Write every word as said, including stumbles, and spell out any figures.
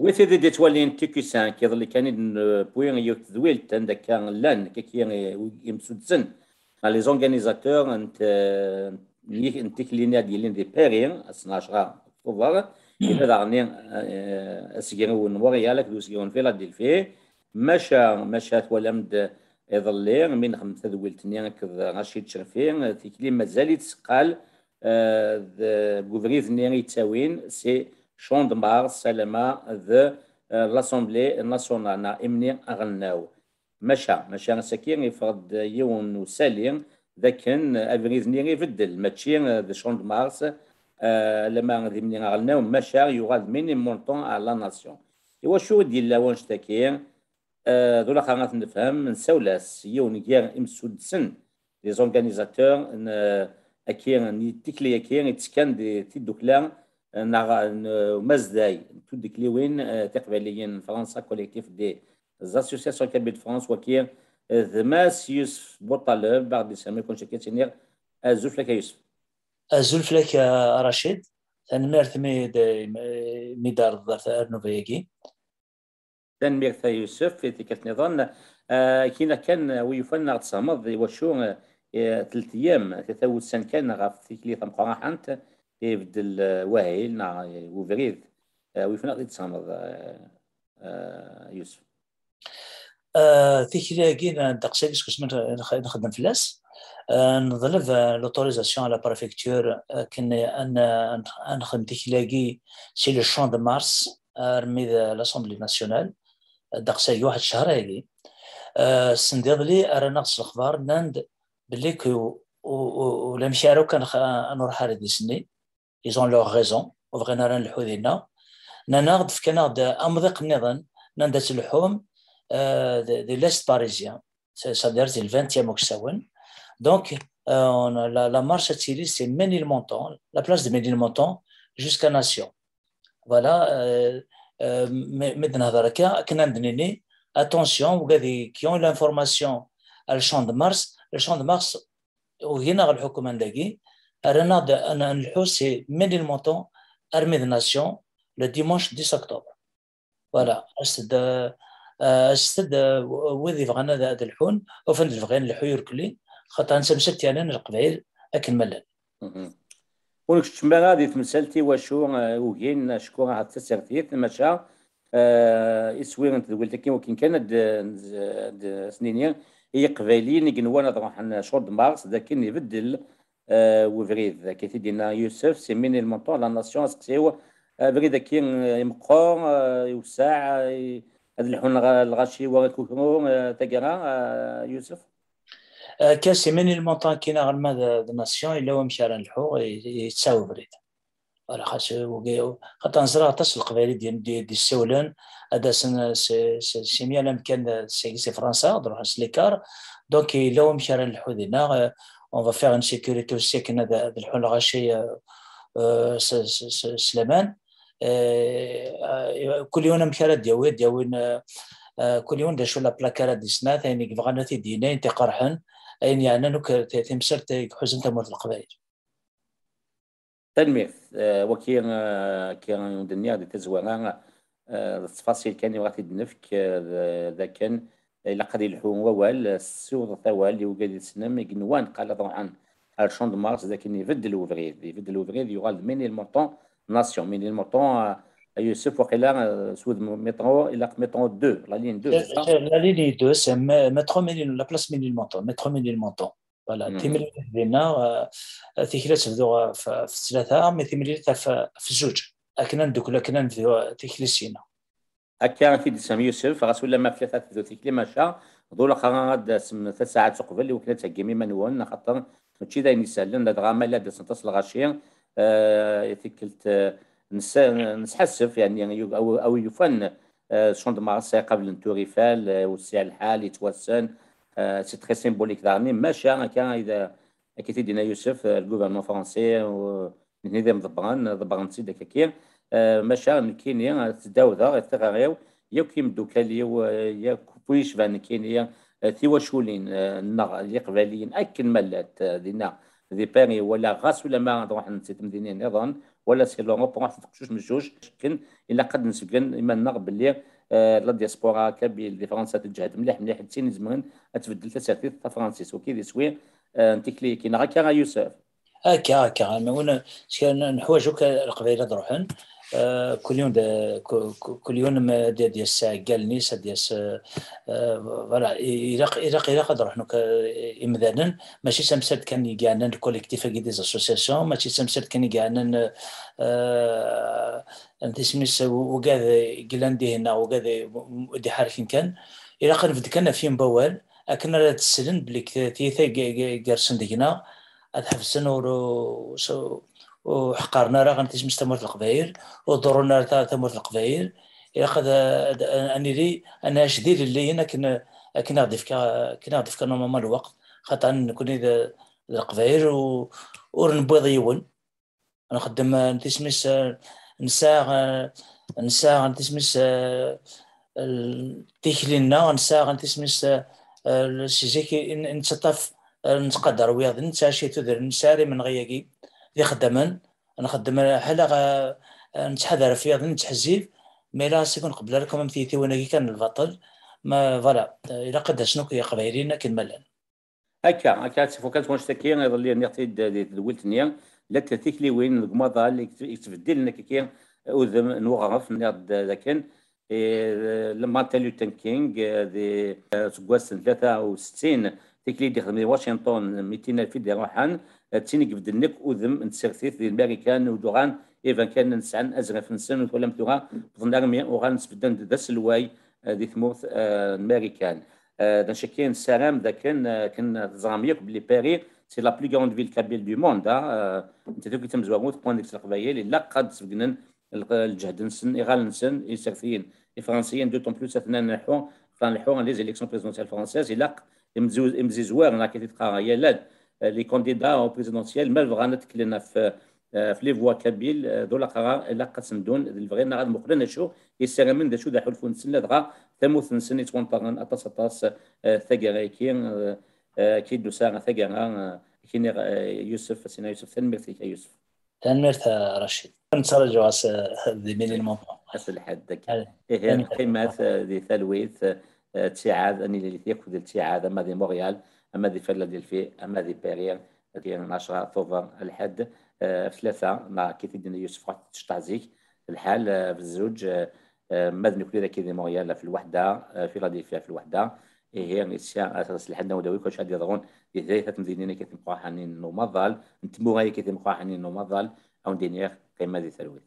Wi tid i d-yettwalin T Q cinq, iḍelli kan i d-newwi yiwet tedwilt anda akka llan kaki imsuddsen, les organisateurs n t- n tikli-nni ad d-yilin di Paris ass n ɛecra Tubeṛ, yella daɣen, eh, asegrew n Montréal akked usegrew n Philadelphie. Maca, maca twalam-d iḍelli mi nexdem tadwilt-nni akked Racid Cerfi, tikli mazal-itt teqqal, eh, d- deg ubrid-nni i yettawin si Champ de Mars alamma d, eh, l'Assemblée nationale neɣ imni aɣelnaw. Maca, maca ass-agi yeffeɣ-d yiwen n usali d akken abrid-nni ibeddel, mačči, eh, d Champ de Mars, eh, alamma d imni aɣelnaw, maca yuɣal d Ménilmontant à la Nation. Iwacu i d-yella wanect-agi? Eh, d ulaxer ad t-nefhem, nsawel-as yiwen gar imsuddsen, les organisateurs n, eh, aki, n tikli-agi yettekkan di tiddukla, eh, neɣ n umazday n tuddukliwin, eh, tiqbayliyin n Fransa, Collectif des Associations Kabyles de France, waki, eh, d Mass Yusef Buṭaleb, aɣ-d-isellem, iwacu akka i tt-iniɣ. Azul fell-ak a Yusef. Azul fell-ak a Racid. Tanemmirt mi d-, mi d-tɛerḍeḍ ar, ar nnuba-agi. Tanemmirt a Yusef, i tikkelt nniḍen. Ah, kina kan, wi yufan ad ɣ-d-tesɛelmeḍ iwacu, eh, telt ayyam, tlata wussan kan ɣef tikli tameqqrant, ibeddel, eh, wahil neɣ, eh, ubrid. Eh, wi yufan ad ɣ-d-tesɛelmeḍ, eh, eh, Yusef. Euh, tikli-agi, n-, ddeqs-agi seg wasmi nx-, nxeddem fell-as. Euh, neḍleb, euh, l'autorisation à la préfecture, euh, akken ad n-, ad n-, ad nexdem tikli-agi si le Champ de Mars armi d l'Assemblée nationale. Ddeqs-agi, waḥed ccehṛ-agi. Euh, send iḍelli rran-aɣ-d s lexbar, nnan-d belli k-, u-, u-, u-, ulamek ara akk ad nx-, ad nruḥ ar idis-nni. Ils ont leur raison, ur bɣin ara ad nleḥḥu dinna. Nnan-aɣ-d, fkan-aɣ-d amḍiq nniḍen, nnan-d ad tleḥḥum, euh, di, di l'Est parisien, c'est-à-dire di le vingtième uksawen. Donc, euh, on a la, la marche ad tili, c'est Ménilmontant, la place de Ménilmontant jusqu'à Nation. Voilà, euh, euh, mi, mi d-nehder akka, akken ad d-nini, attention, wigad i, qui ont l'information à le Champ de Mars, le Champ de Mars, ugin-aɣ lḥukuma n dagi, rran-aɣ-d ad n-, ad nleḥḥu si Ménilmontant armi d Nation, le dimanche dix octobre. Voilà, aset-d, euh, aset-d, euh, wid yebɣan ad, ad lḥun, ufan-d lebɣi ad nleḥḥu irkelli, xaṭer nettamsal kan Leqbayel akken ma llan. Mhm. Ur nkeččem ara di temsalt iwacu, eh, ugin, acku ahat d tasertit, maca, eh, iswi n tedwilt-agi wakken kan ad d-, ad d-, ad s-nini i Yiqbayliyen i yenwan ad ruḥen Champ de Mars, d akken ibeddel, eh, ubrid. Akka i t-id-yenna Yusef, c'est Ménilmontant à la Nation, aseqsi-w, abrid-agi, eh, imeqqer, eh, iwseɛ, eh, ad lḥun lɣ-, lɣaci war akukru, eh, taggara, eh, Yusef? Akka, c'est Ménilmontant akken alma d, d Nation, yella wamek ara nlḥu, i, i, yettawi ubrid. Voilà, xas, wagi, xaṭer neẓra aṭas n Leqbayel i d-, d-, d-yessiwlen, ad d-asen s, s, si myal amkan, s, si Fransa, ad ruḥen s likar. Donc, yella wamek ara nlḥu dinna, euh, on va faire une sécurité aussi akken ad, ad lḥun lɣaci, euh, euh, s, s, s, s laman. Eh, eh, kul yiwen amek ara d-yawi, ad d-yawin, eh, eh, kul yiwen d acu la plaque ara d-isnat, ayen i yebɣan ad t-id-yini, ayen t-iqerḥen, ayen yeɛnan akk t-, timsalt i iḥuzan tamurt n Leqbayel. Tanemmirt. Eh, waki, eh, akka i wen-d-nniɣ di tazwara, eh, d ttfaṣil kan i bɣa ad t-id-nefk, eh, d, d akken ilaq ad ilḥu wawal, eh, ssiwḍet awal i wigad i tessnem i yenwan qal ad ruḥen ar Champ de Mars, d akken ibeddel ubrid. Ibeddel ubrid, yuɣal d Ménilmontant Nation. Ménilmontant, eh, a Yusef, waqila, eh, s wudem métro, ilaq métro deux, la ligne deux, c'est ça? C'est la ligne deux, c'est mé-, métro Ménil-, la place Ménilmontant, métro Ménilmontant. Voilà, mhm. Timlilit dinna, eh, tikli ad tebdu ɣef, ɣef ttlata, mais timlilit ɣef, ɣef zuǧ. Akken ad ndukkel, akken ad nebdu, eh, tikli syin-a. Akka i t-id-isem Yusef, ɣas ulamma ɣef tlata tebdu tikli, maca d ulaxer ara d-tasem tasaɛet uqbel i wakken ad theggim iman-nwen, axaṭer mačči d ayen isehlen, ladɣa ma la d-asen aṭas lɣaci, eh, i tikkelt, eh, nes-, nesḥassef, yeɛni, awi, awi yufan, eh, Champ de Mars iqablen Tour Eiffel, eh, wessiɛ lḥal, yettwassen, eh, c'est très symbolique daɣen, maca akka i d, akka i t-id-yenna Yusef, eh, le gouvernement français, u-, nitni d imḍebbren, ḍebbren-tt-id akkaki. Eh, maca nekkini, eh, ttdawdeɣ i tiɣri-w, yakk imeddukal-iw, eh, yakk wi yecban nekkini, eh, tiwaculin, eh, nneɣ Iqbayliyen akken ma llant, eh, dinna di Paris, wala ɣas ulamma ad ruḥen si temdinin nniḍen, ولا c'est l'Europe, ruḥ teqcuc meccuc. Akken ilaq ad d-nseggen iman-nneɣ belli, eh, la diaspora kabyle di Fransa tejhed mliḥ mliḥ, d tin izemren ad tbeddel tasertit tafransist. Waki d iswi, eh, n tikli-agi, neɣ akka, a Yusef? Akka, akka. Nḥuwaǧ akk Leqbayel ad ruḥen. Eh, kul yiwen d, ku-, ku-, kul yiwen ma d, ad d-yas agal-nnes, ad d-yas, eh, eh, voilà, ilaq, ilaq, ilaq ad ruḥen akk, eh, imdanen. Mačči d tamsalt kan i yeɛnan le collectif-agi des associations, mačči d tamsalt kan i yeɛnan, eh, n tismis ugad i yellan dihin neɣ ugad i d-iḥerken kan. Ilaq ad nbedd kan ɣef yiwen wawal akken ara d-slen belli tiyita i g-, g-, gersen deg-neɣ ad ḥebsen ur, ur, ur ḥeqqaren ara n tismis tamurt n Leqbayel, ur ḍurren ara ta-, tamurt n Leqbayel. Ilaq ad, ad, ad nili, ad nɛic d ilelliyen akken, akken ad ɣ-d-ifka, akken ad ɣ-d-ifka normalement lweqt, xaṭer nekkni d, d Leqbayel u, ur newwiḍ yiwen. Nxeddem, eh, n tismis, eh, nesɛa, eh, nesɛa n tismis, eh, l-, tikli-nneɣ, nesɛa n tismis, eh, eh, si zik i, i nettaṭṭaf, eh, nettqadar wiyaḍ, nettɛaci tudrin, nesɛa ara imenɣi-agi d ixeddamen, nxeddem, eh, ḥala, eh, eh, nettḥadar ɣef wiyaḍ, nettḥezzib, mais là, seg ur nqebbel ara quand même tiyitiwin-agi kan n lbaṭel, ma, voilà, eh, ilaq ad d-asen akk Iqbayliyen akken ma llan. Akka, akka, ad tifukant wanect-agi, iḍelli nniɣ-t-id di tedwilt-nni, llant tikliwin deg umaḍal i yet-, yettbeddilen akka udem n uɣref, nniɣ-d dakken, eh, Martin Luther King, eh, di, eh, seg wass n tlata u settin, tikli i d-ixdem di Washington, mitin alef i d-iruḥen, eh, d tin i ibeddlen akk udem n tsertit di Lmarikan, u d-uɣalen iban kan sɛan azref-nsen, u twalam tura, wwḍen armi uɣalen sbedden-d d aselway, eh, di tmurt, eh, n Marikan. Eh, d acu kan, nessaram d akken, eh, akken teẓram yakk belli Paris, c'est la plus grande ville kabyle du monde, ah, eh, nettat akk i d tamezwarut, wwḍen deg-s Leqbayel, ilaq ad d-sbeggnen l-, lǧehd-nsen, iɣallen-nsen, isertiyen, Ifransiyen, d'autant plus atnan nleḥḥu, atan nleḥḥu les élections présidentielles françaises, ilaq imzu-, imzizwaren, akka i t-qqareɣ yal ad, eh, les candidats au présidentiel, ma bɣan ad teklen ɣef, eh, ɣef les voix kabyles, eh, d ulaqrar, ilaq ad sendun d lebɣi-nneɣ ad muqlen acu i ssaramen, d acu d aḥulfu-nsen, ladɣa tamurt-nsen yettwanṭerren aṭas, aṭas, eh, taggara-agi, eh, eh, ki d-tusa taggara, eh, ki nniɣ, eh, Yusef, Sina Yusef, tanemmirt-ik, a Yusef. Tanemmirt a Racid. Nettraǧu ass, eh, di mini lmuḍa. Ass lḥedd, akka. Ihi, tanemmirt. Qqimet, eh, di talwit, eh, ttiɛad, ad nili yakk di ttiɛad, ama di Montréal, ama di Philadelphie, ama di Paris, di ɛecra Tubeṛ, lḥedd, eh, ɣef tlata, neɣ akka i t-id-yenna Yusef, ruḥ tecṭeḥ zik lḥal, eh, ɣef zzuǧ, eh, eh, ma d nekkni dagi di Montréal ɣef lweḥda, eh, Philadelphie ɣef lweḥda. Ihi, sya, ass lḥedd n udawi, kul ad yeḍrun di tlata temdinin akka timeqqraḥanin n umaḍal, n tmura akka timeqqraḥanin n umaḍal, ad wen-d-iniɣ, qqimet di talwit.